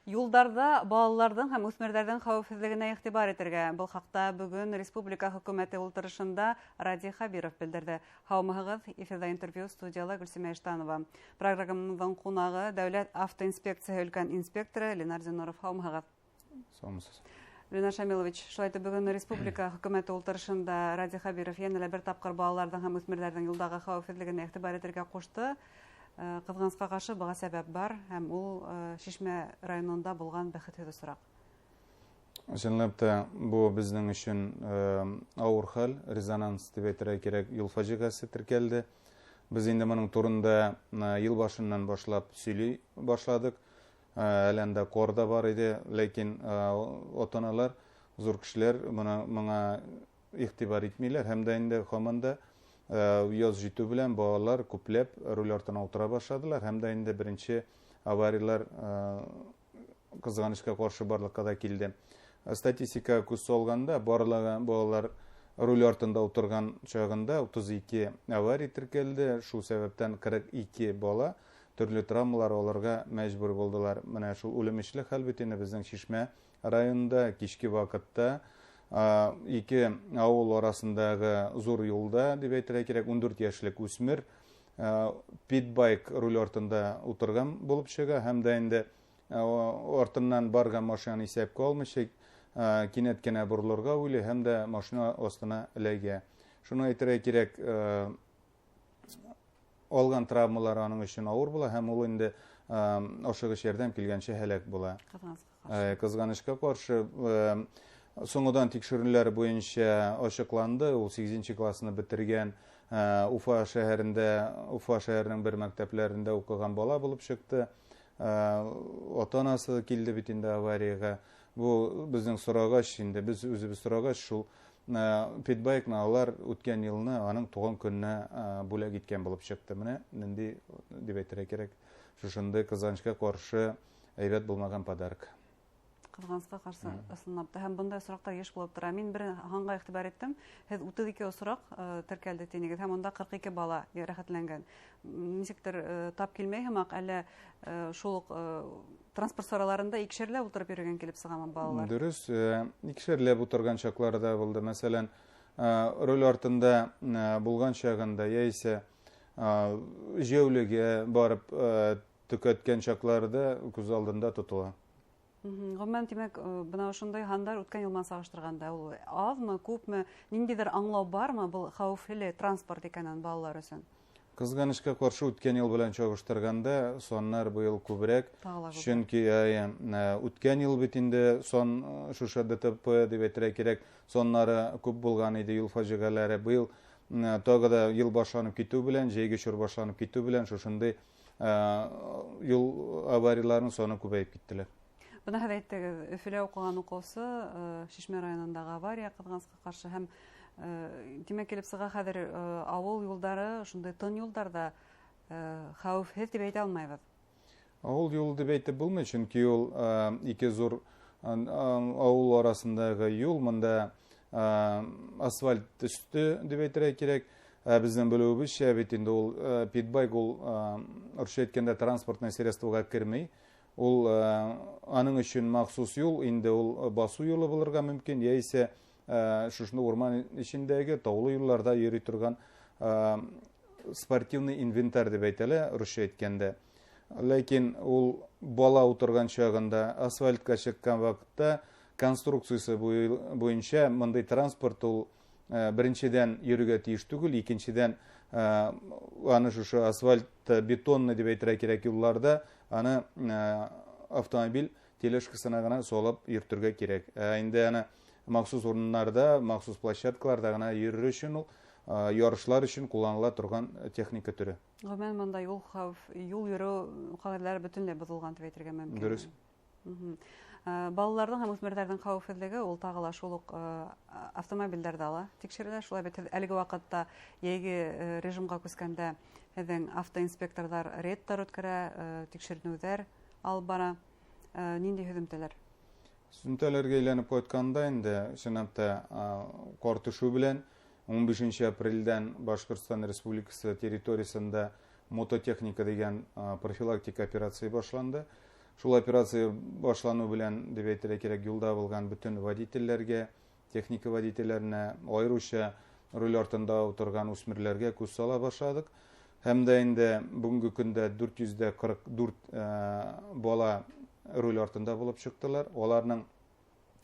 Юлдарҙа балаларҙың һәм үҫмерҙәрҙең хәүефһеҙлегенә иғтибар итергә. Был хаҡта бөгөн республика хөкүмәте ултырышында Радий Хәбиров белдерҙе. Һаумыһығыҙ, эфирҙа интервью, студияла Гөлсимә Иштанова. Программабыҙҙың ҡунағы Дәүләт автоинспекцияһы өлкән инспекторы Ленар Зиннуров. Һаумыһығыҙ. Һаумыһығыҙ. Ленар Шамилович, шулай итеп бөгөн республика хөкүмәте ултырышында Радий Хәбиров йәнә лә бер тапҡыр балаларҙың һәм үҫмерҙәрҙең юлдағы хәүефһеҙлегенә иғтибар итергә ҡушты. Ҡыҙғанысҡа ҡаршы быға сәбәп бар, һәм ул Шишмә районында булған бәхетһеҙ осраҡ. Ысынлап та, бу беҙҙең өсөн ауыр хәл, резонанс тип әйтергә кәрәк, юл фажиғәсе теркәлде. Беҙ инде моның турында йыл башынан башлап сөйләй башланыҡ. Әле анда ҡар ҙа бар ине, ләкин ата-аналар, ҙур кешеләр моңа иғтибар итмәйләр һәм дә инде һаман да яҙ етеү белән балалар күпләп руль артына ултыра башланылар һәм дә инде беренсе авариялар ҡыҙғанысҡа ҡаршы барлыҡҡа ла килде. Статистика күҙ салғанда, барлығы балалар руль артында ултырған чағында 32 авария теркәлде, шул сәбәптән 42 бала төрлө травмалар алырға мәжбүр булдылар. Менә шул үлемешле хәл бит инде беҙҙең Шишмә районында киске ваҡытта ике ауыл арасындағы ҙур юлда, тип әйтергә кәрәк, 14 йәшлек үҫмер питбайк руль артында ултырған булып сыға һәм дә инде артынан барған машинаны иҫәпкә алмайса, кинәт кенә боролорға уйлай һәм дә машина аҫтына эләгә. Шуны әйтергә кәрәк, алған травмалар аның өсөн ауыр була һәм ул инде ашығыс ярҙам килгәнсе һәләк була. Ҡыҙғанысҡа ҡаршы. Ҡаршы, соңғыдан тикшеренүләр буйынса асыҡланды, ул 8 классны бөтөргән, Уфа шәһәрендә, Уфа шәһәренең бер мәктәпләрендә уҡыған бала булып сыҡты. Ата-анасы килде бит инде аварияға. Бу беҙҙең сорағас, инде беҙ үҙебеҙ сорағас, шул питбайкны алар үткән йылны аның тыуған көнөнә бүләк иткән булып сыҡты. Менә ниндәй дип әйтергә кәрәк, шушындай ҡыҙғанысҡа ҡаршы әйбәт булмаған подарок. Ҡыҙғанысҡа ҡаршы, ысынлап та, һәм бындай осраҡтар йыш булып тора. Мин бер һанға иғтибар иттем. Һеҙ 32 осраҡ теркәлде тинегеҙ, һәм унда 42 бала йәрәхәтләнгән. Нисектер тап килмәй һымаҡ, әллә шул уҡ транспорт сараларында икешәрләп ултырып йөрөгән килеп сығамы балалар? Дөрөҫ, икешәрләп ултырған чаҡлар ҙа булды. Мәҫәлән, руль артында булған чағында, йәисе йәйәүлегә барып төкәткән чаҡларҙа күҙ алдында тотола. Ғөмүмән, тимәк, бына ошондай һандар үткән йыл менән сағыштырғанда ул аҙмы, күпме, ниндәйҙер аңлау бармы был хәүефле транспорт икәнен балалар өсөн? Ҡыҙғанысҡа ҡаршы, үткән йыл белән сағыштырғанда саннар быйыл күберәк. Тағы ла күберәк. Сөнки, үткән йыл бит инде сан, шушы ДТП тип әйтергә кәрәк, саннары күп булған ине, юл фажиғәләре. Быйыл тағы да йыл башланып китеү белән, жәйге чор башланып китеү белән шушындай юл аварияларының саны күбәйеп киттеләр. Бына һеҙ әйттегеҙ, Өфөлә уҡыған уҡыусы, Шишмә районындағы авария ҡыҙғанысҡа ҡаршы һәм, тимәк, килеп сыға хәҙер, ауыл юлдары, шундай тын юлдарҙа, хәүефһеҙ тип әйтә алмайбыҙ. Ауыл юлы тип әйтеп булмай, сөнки ул, ике ҙур, ауыл араһындағы юл, бында, асфальт өҫтө тип әйтергә кәрәк. Беҙҙең белеүебеҙсә бит инде ул, питбайк ул, русча әйткәндә транспортное средствоға кермәй. Ул, аның өсөн махсус юл, инде ул басыу юлы булырға мөмкин, йәисе, шушында урман эсендәге таулы юлларҙа йөрөй торған, спортивный инвентарь тип әйтелә, русча әйткәндә. Ләкин ул бала ултырған чағында, асфальтка сыҡҡан ваҡытта конструкциясы буйынса бындай транспорт ул, беренсенән йөрөргә тейеш түгел, икенсенән, аны шушы асфальт бетонный тип әйтергә кәрәк юлларҙа аны, автомобиль тележкасына ғына салып йөртөргә кәрәк. Инде аны махсус урыннарҙа, махсус площадкаларҙа ғына йөрөр өсөн ул, ярышлар өсөн ҡулланыла торған техника төрө. Ғөмүмән, бында юл йөрөү ҡағиҙәләре бөтөнләй боҙолған тип әйтергә мөмкин. Дөрөҫ. Балаларҙың һәм үҫмерҙәрҙең хәүефһеҙлеге ул тағы ла шул уҡ, автомобилдәрҙә ла тикшерелә. Шулай бит, һеҙ әлеге ваҡытта йәйге, режимға күскәндә һеҙҙең автоинспекторҙар рейдтар үткәрә, тикшеренеүҙәр алып бара. Ниндәй һөҙөмтәләр? Һөҙөмтәләргә әйләнеп ҡайтҡанда инде, чынлап та, ҡар төшөү белән 15 апрелдән Башҡортостан Республикаһы территориясында мототехника тигән, профилактика операцияһы башланды. Шул операция башланыу белән, дип әйтергә кирәк, юлда булган бөтен водительләргә, техника водительләренә, аеруча руль артында утырган үсмерләргә күз сала башладык. Һәм дә инде бүгенге көндә 444 бала руль артында булып чыктылар. Аларның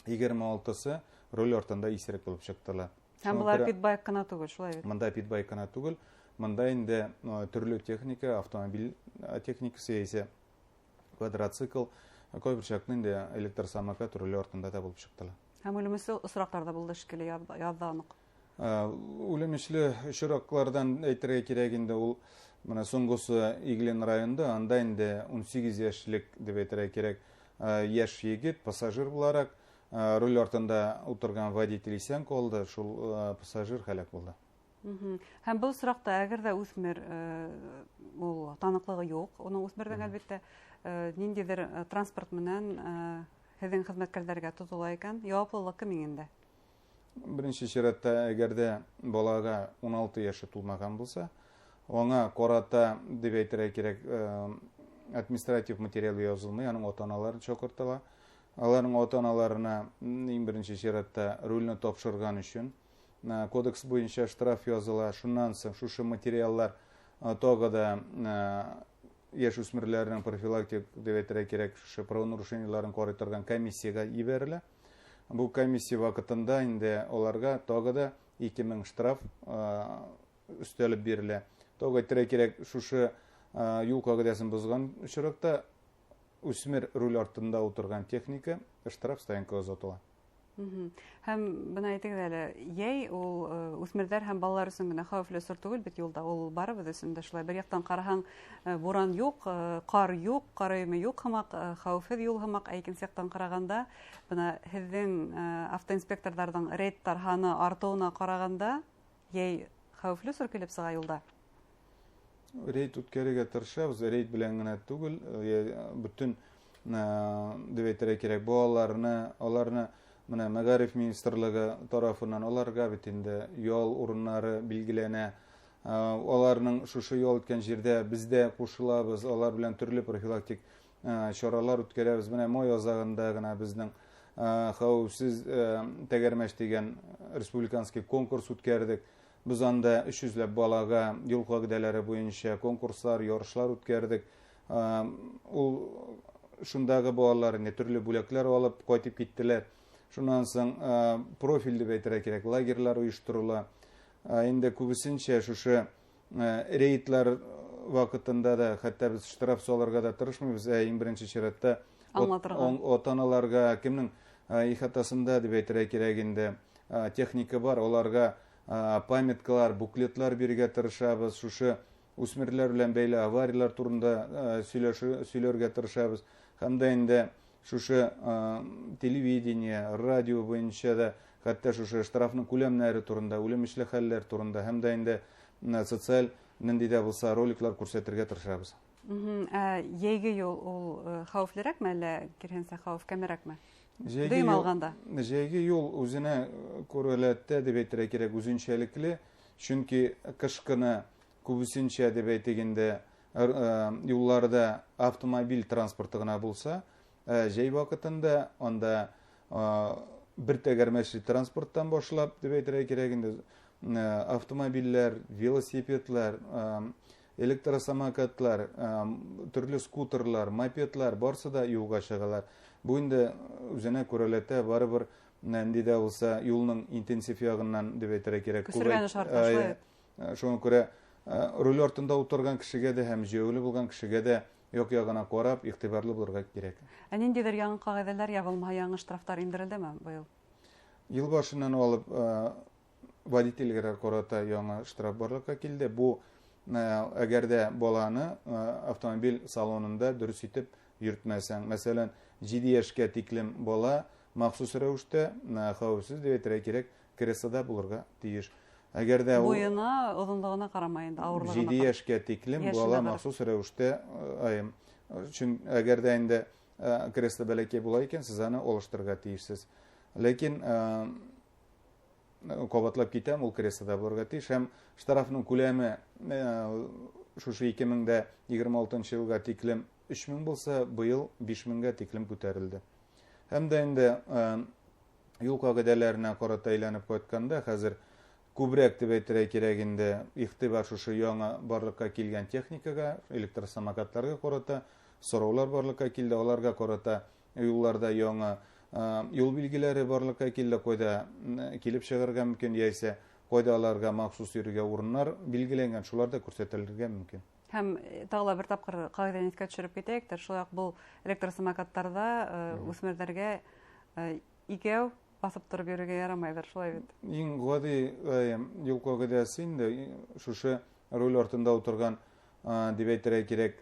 26-сы руль артында исерек булып чыктылар. Һәм болар питбайк кына түгел, шулай бит? Монда питбайк кына түгел, монда инде төрле техника, автомобиль техникасы яисә квадроцикл, кайбер чакны инде электросамокат руль артында да булып чыктылар. Һәм үлемечле очраклар да булды шикелле язда ук. Үлемечле очраклардан әйтергә кирәк инде, ул менә соңгысы Иглин районында, анда инде 18 яшьлек дип әйтергә кирәк, яшь егет пассажир буларак руль артында утырган водитель исән калды, шул пассажир һәлак булды. Һәм был очракта әгәр дә үсмер, ул таныклыгы юк, уның үсмердән әлбәттә, ниндидер транспорт менән һеҙҙең хеҙмәткәрҙәргә тотола икән, яуаплылыҡ кем иңендә? Беренче чиратта, әгәр дә балага 16 яше тулмаган булса, аңа карата дип әйтергә кирәк, административ материал язылмый, аның ата-аналары чакыртыла. Аларның ата-аналарына иң беренче чиратта рульне тапшырган өчен кодекс буенча штраф языла. Шуннан соң шушы материаллар тагы да яшь үсмерләрнең профилактик дип әйтергә кирәк, шушы правонарушениеләрен карый торган комиссиягә җибәрелә. Бу комиссия вакытында инде аларга тагы да 2000 штраф өстәлеп бирелә. Тагы әйтергә кирәк, шушы юл кагыйдәсен бозган очракта үсмер руль артында утырган техника штраф стоянкага озатыла. Һәм бына әйтегеҙ әле, йәй ул үҫмерҙәр һәм балалар өсөн генә хәүефле осор түгел бит юлда, ул барыбыҙ өсөн дә шулай. Бер яҡтан ҡараһаң, буран юҡ, ҡар юҡ, ҡар өйөмө юҡ һымаҡ, хәүефһеҙ юл һымаҡ. Ә икенсе яҡтан ҡарағанда, бына һеҙҙең автоинспекторҙарҙың рейдтар һаны артыуына ҡарағанда, йәй хәүефле осор килеп сыға юлда. Рейд үткәрергә тырышабыҙ, рейд белән генә түгел, бөтөн, дип әйтергә кирәк, балаларны, аларны менә Мәгариф министрлыгы тарафыннан аларга бит инде ял урыннары билгеләнә. Аларның шушы ял иткән җирдә без дә кушылабыз, алар белән төрле профилактик чаралар үткәрәбез. Менә май азагында гына безнең хәвефсез тәгәрмәч дигән республиканский конкурс үткәрдек. Без анда өч йөзләп балага юл кагыйдәләре буенча конкурслар, ярышлар үткәрдек. Ул шундагы балалар инде төрле бүләкләр алып кайтып киттеләр. Шуннан соң профиль дип әйтергә кирәк, лагерьлар оештырыла. Инде күбесенчә шушы рейдлар вакытында да хәтта без штраф салырга да тырышмыйбыз, ә иң беренче чиратта Аңлатырга. ата-аналарга, кемнең ихатасында дип әйтергә кирәк инде, техника бар, аларга памяткалар, буклетлар бирергә тырышабыз. Шушы үсмерләр белән бәйле аварияләр турында сөйләргә тырышабыз. Һәм дә инде шушы телевидение, радио буенча да, хәтта шушы штрафның күләмнәре турында, үлемечле хәлләр турында һәм дә инде социаль нинди дә булса роликлар күрсәтергә тырышабыз. Ә йәйге юл ул хәүефлерәкме, әллә киреһенсә хәүеф кәмерәкме? Дөйөм алғанда. Җәйге юл үзенә күрәләтә дип әйтергә кирәк, үзенчәлекле, чөнки кыш көне күбесенчә дип әйтик инде, юлларда автомобиль транспорты гына булса, җәй вакытында анда бер тәгәрмәчле транспорттан башлап дип әйтергә кирәк инде, автомобильләр, велосипедлар, электросамокатлар, төрле скутерлар, мопедлар барсы да юлга чыгалар. Бу инде үзенә күрәләтә барыбер нинди дә булса юлның интенсив ягыннан дип әйтергә кирәк. Күсергән шартлар шулай. Шуңа күрә руль артында утырган кешегә дә һәм җәяүле булган кешегә дә як ягына карап, игътибарлы булырга кирәк. Ә ниндидер яңа кагыйдәләр я булмаһа яңа штрафтар индерелдеме быел? Ел башыннан алып, водительгә карата яңа штраф барлыкка килде. Бу, әгәр дә баланы автомобиль салонында дөрес итеп йөртмәсәң, мәсәлән, 7 яшькә тиклем бала махсус рәвештә, хәвефсез дип әйтергә кирәк, креслода булырга тиеш. Әгәр дә ул Буена, озынлыгына карамай инде, авырлыгына 7 карамай. яшькә тиклем Яшенә бала карап. махсус рәвештә, чөн әгәр дә инде кресло бәләкәй була икән, сез аны алыштырырга тиешсез. Ләкин кабатлап китәм, ул креслода булырга тиеш. Һәм штрафның күләме шушы ике мең дә егерме алтынчы елга тиклем 3000 булса, быел 5000гә тиклем күтәрелде. Һәм дә инде юл кагыйдәләренә карата әйләнеп кайтканда, хәзер күбрәк дип әйтергә кирәк инде игътибар шушы яңа барлыкка килгән техникага, электросамокатларга карата сораулар барлыкка килде, аларга карата юлларда яңа юл билгеләре барлыкка килде, кайда килеп чыгарга мөмкин, яисә кайда аларга махсус йөрергә урыннар билгеләнгән, шулар да күрсәтелергә мөмкин. Һәм тағы ла бер тапҡыр ҡағиҙәне иҫкә төшөрөп китәйек, шулай уҡ был электросамокаттарҙа үҫмерҙәргә икәү баҫып тороп йөрөргә ярамайҙыр, шулай бит? Иң ғади юл ҡағиҙәсе инде шушы руль артында ултырған дип әйтергә кирәк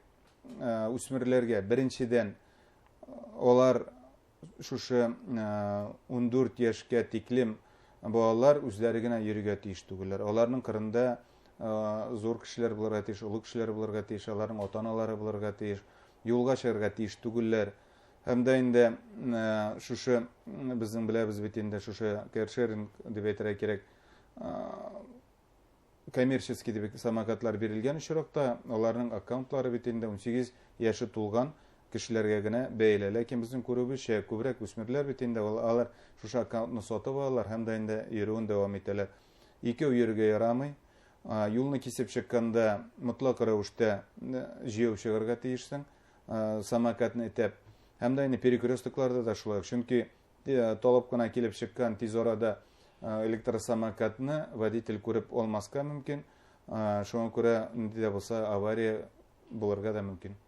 үҫмерләргә беренсенән алар шушы 14 йәшкә тиклем балалар үзләре генә йөрергә тейеш түгелләр. Аларның кырында зур кешеләр булырга тейеш, олы кешеләр булырга тейеш, аларның ата-аналары булырга тейеш, юлга чыгарга тейеш түгелләр. Һәм дә инде шушы безнең беләбез бит инде шушы каршеринг дип әйтергә кирәк, коммерческий дип самокатлар бирелгән очракта аларның аккаунтлары бит инде 18 яше тулган кешеләргә генә бәйле. Ләкин безнең күрүебезчә, күбрәк үсмерләр бит инде алар шушы аккаунтны сатып алалар һәм дә инде йөрүен дәвам итәләр. Икәү йөрергә ярамый. Юлны кисеп чыкканда мотлак рәвештә җәяү чыгарга тиешсең, самокатны этәп. Һәм дә инде перекрёстокларда да шулай. Чөнки талап кына килеп чыккан тиз арада электросамокатны водитель күреп алмаска мөмкин. Шуңа күрә нинди дә булса авария булырга да мөмкин.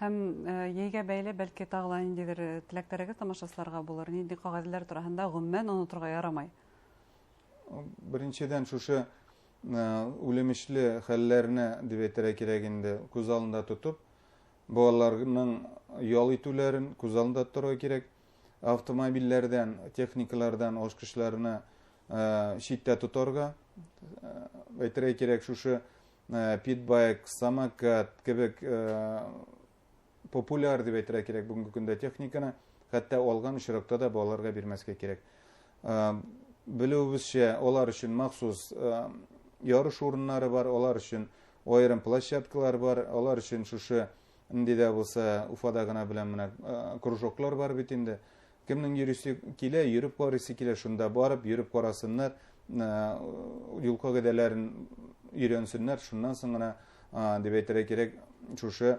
Һәм йәйгә бәйле бәлки тағы ла ниндидер теләктәрегеҙ тамашасыларға булыр, нинди ҡағиҙәләр тураһында ғөмүмән оноторға ярамай? Беренсенән, шушы үлемешле хәлләрне дип әйтергә кирәк инде күз алдында тотып, балаларның ял итүләрен күз алдында тотарга кирәк. Автомобильләрдән, техникалардан ашкычларны читтә тотарга. Әйтергә кирәк, шушы питбайк, самокат кебек популяр дип әйтергә кирәк бүгенге көндә техниканы, хәтта алган очракта да балаларга бирмәскә кирәк. Белүебезчә, алар өчен махсус ярыш урыннары бар, алар өчен аерым площадкалар бар, алар өчен шушы нинди дә булса Уфада гына белән менә кружоклар бар бит инде. Кемнең йөрисе килә, йөреп карыйсы килә, шунда барып йөреп карасыннар, юл кагыйдәләрен өйрәнсеннәр, шуннан соң гына, дип әйтергә кирәк, шушы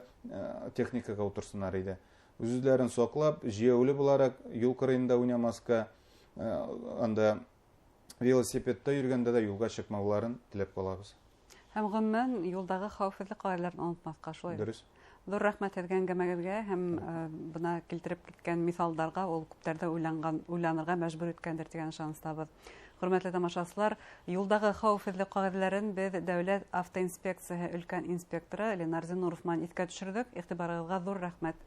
техникага утырсыннар иде. Үз-үзләрен саклап, җәяүле буларак юл кырыенда уйнамаска, анда велосипедта йөргәндә дә юлга чыкмауларын теләп калабыз. Һәм гомумән юлдагы хәвефсезлек кагыйдәләрен онытмаска, шулай бит? Дөрес. Ҙур рәхмәт һеҙгә әңгәмәгеҙгә һәм бына килтереп киткән миҫалдарға ул күптәрҙе уйланырға мәжбүр иткәндер тигән ышаныстабыҙ. Хөрмәтле тамашасылар, юлдағы хәүефһеҙлек ҡағиҙәләрен беҙ Дәүләт автоинспекцияһы өлкән инспекторы Ленар Зиннуров менән иҫкә төшөрҙөк. Иғтибарығыҙға ҙур рәхмәт.